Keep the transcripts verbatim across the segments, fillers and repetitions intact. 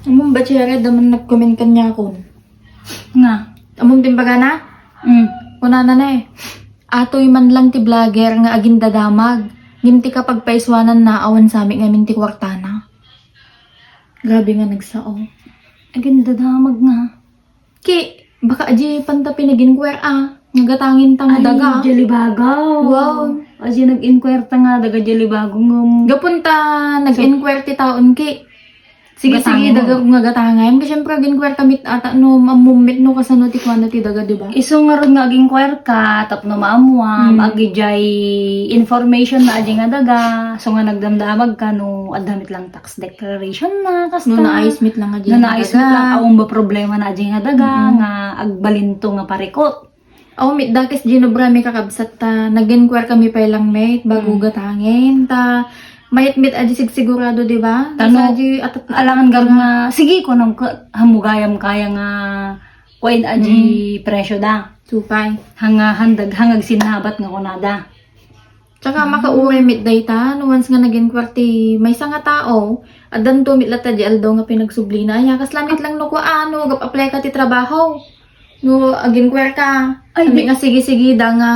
Ammom, Bachera, dayta man nag-comment kaniakon. Nga? Ammom ti imbagana? Mm. Kunana ne, atoy man lang ti vlogger nga agindadamag. Ngem ti kapagpaisuananna, awan sami ngamin ti kuartana. Grabe nga nagsao. Agindadamag nga. Ki, baka adi panta pinag-inquire a, nga gatangen ta nga daga. Ay, Jolibagaw. Wow. Adi nag-inquire ta nga daga Jolibagaw ngem. Gapu ta nag-inquire ti taon ki. Sige, sige, daga nga gatangem. Kasi syempre, ag-inquire kami ata no mammumit no kasano ti kuana ti daga, di ba? Isu ngarud nga ag-inquire ka, tapno maammuam, mm, agidiay information na adi nga daga, so nga nagdamdamag ka no adda met lang tax declaration na, kasta. No naayos met lang adi nga daga. No naayos met lang, awan ba problema na adi nga daga, mm, nga agbalinto nga parikot. Aw, met dakes di no bra mi kakabsat ta, nag-inquire kami pay lang met, bago gatangen, ta, mayat met adi sigsigurado, di ba? Tano, alangan garud nga, sige, kunam ka, hammugayam kaya nga, kuain adi presyo da. Supay. Hanga, handag, hangag sinabat nga kunada. Tsaka makauray met dayta, no once nga nag-inquire ti maysa nga tao, addanto met latta di aldaw nga pinagsublina. Aya, kasla met lang no kuano, gap-apply ka ti trabaho. No, ag-inquire ka. Ay, di nga sige-sige da nga,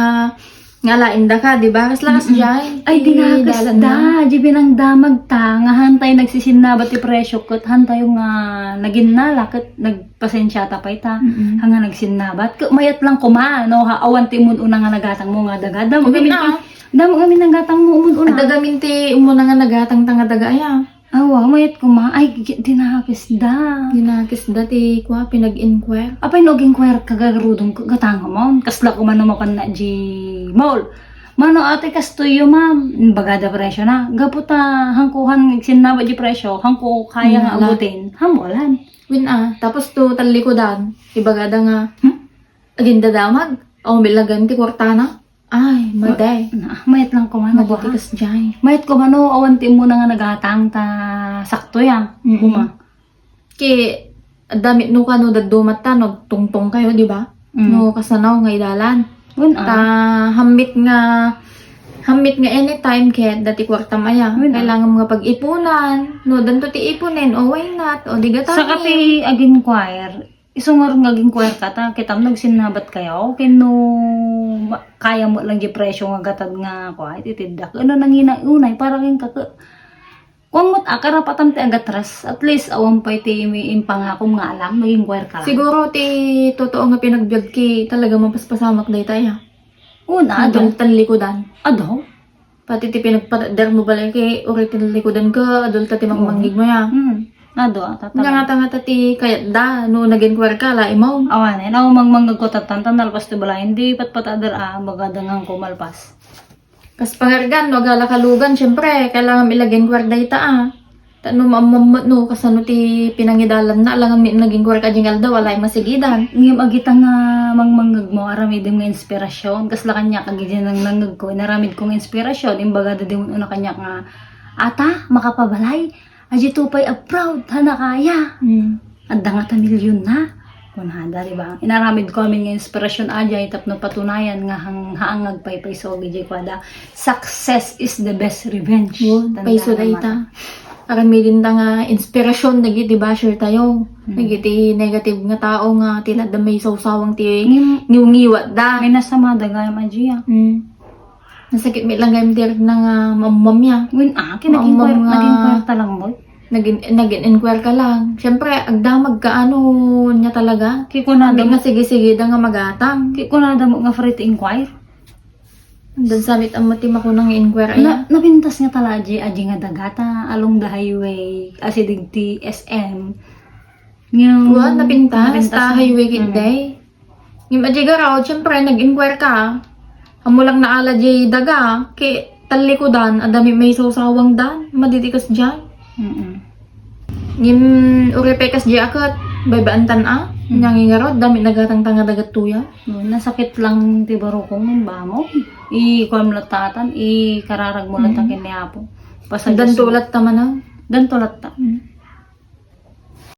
nga lain da ka, di ba? Kasla kas jay. Ay, di nga kas da. Di binangdamag ta, nga hantay nagsisinnabat ti presyo, ket hantay nga naginnala, ket nagpasensya ta pay ta. Hanga nagsinnabat. Ket mayat lang kuma, no, ha, awan ti umun-una nga nagatang mo nga daga. Damo kami ti Damo kami nang gatang mo umun-una. Adda gamin ti umuna nga nagatang ta nga daga aya. Awa, mayat kuma. Ay, gi-, dinakis da. Dinakis da ti kua, pinag-inquire. Apay no ag-inquire ka garudong ka, gatang mo. Kasla kuma no mapan na di mall. Mano ate, kastoy yo, ma'am. Bagada presyo na. Gapu ta, hangko han agsinnaba di presyo, hangko kaya nga abutin. Hamolan. Win a, tapos to, talikudan. Ibagada nga, hmm? Agindadamag. Aw, milagam ti kwartana. Ay, maday. Na, mayat lang kumano ko, ha? Madidi kas jay. Mayat kumano, awan ti umuna nga nagatang ta sakto ya. Mm-mm. Kuma. Ki, adda met no kano daduma ta, no, tungtong kayo, di ba? Mm. No, kasanaw nga idalan. Wen, ah. Ta, hammit nga, hammit nga anytime, ket dati kwarta maya. Wen, ah. Kailangan nga pag-ipunan. No, danto ti ipunen, o why not? O, di gata. Saka ti ag-inquire, Isu ngarud nga ag-inquire ka ta, kitam nagsinnabat kayo? Ken no ma-, kaya mo lang di presyo nga gatad nga, kuan, ititiddak. Ano nang ina-, unay, para ken ka, ka-, kuan mo, ah, karapatan ti agatras. At least, awan pay ti mi-, impangakom nga alam, nag-inquire ka lang. Siguro ti totoo nga pinagbiag ki, talaga mapaspasamak dayta, ya. Una, adu. Tan likudan. Adu? Pati ti pinagpatder mo balay kay uri ti likudan ka, adulta ti mangmangngeg mo ya. Hmm. Adu, ah, tata. Nga ngata-ngata ti kayat da, no nag-inquire ka, laeng mo. Awanen, aw mangmangngeg ko tatan, tan nalpas ti balay, hindi patpatader, ah, baga dangan ko malpas. Kas pangargan, no, agala kalugan, syempre, kailangan mi lag-inquire dayta, ah. Ta no maammo met no kasano ti pinangidalanna, alangan mi nag-inquire ka diay nga aldaw, alay masigidan. Ngem agita nga mangmangngeg mo, aramidem nga inspirasyon. Kasla kaniak, agidiay nangnangngeg ko, inaramid ko nga inspirasyon. Imbaga da di una kaniak nga, "Ata, makapabalay? Adi to pay a proud, hana kaya." Hmm. Adda nga ta milyon na. Kunada, di ba? Inaramid ko amin nga inspirasyon, adiay tapno patunayan nga hang-, haang nga agpaypayso, agidiay kuada, "Success is the best revenge." Yun, tanda payso na dayta. Mata. Aramidin ta nga inspirasyon dagiti basher tayo. Hmm. Dagiti negative nga tao nga ti adda maisawsawang ti ngiwngiwat da. May nasama da gayam, adia. Hmm. Nasakit mi lang gayam direk na nga mammam ya. Wen, ah, kin-, naging kwarta lang mo. Nagin-, nagin-inquire ka lang. Siyempre, agdamag ka, ano niya talaga. Kikuna Sabi da nga, mo, sige-sige da nga magatang. Kikuna da mo nga free to inquire. Doon sa mit ang mati makunang inquire, na, ayan. Napintas nga tala, aji, aji nga dagata, along the highway, asi digti S M. Yung Kuwan, napintas, napintas ta na. Highway Mm. Kitday. Ngem adi garud, siyempre, nag-inquire ka. Ammo lang naala di daga, ki tallikudan, adda mi maisawsawang dan, madidi kasdiay. Mm-mm. Ngem uri pay kasdiay a ket, baybay-antan a, Mm. nya ngarud, adda mi nagatangtang a dagattoyan. No, nasakit lang ti barukong, bamo. I kuan mo latta atan, i kararag mo latta Mm. ken ni Apo. Pasadyas Danto mo. Latta manen. Danto latta. Mm.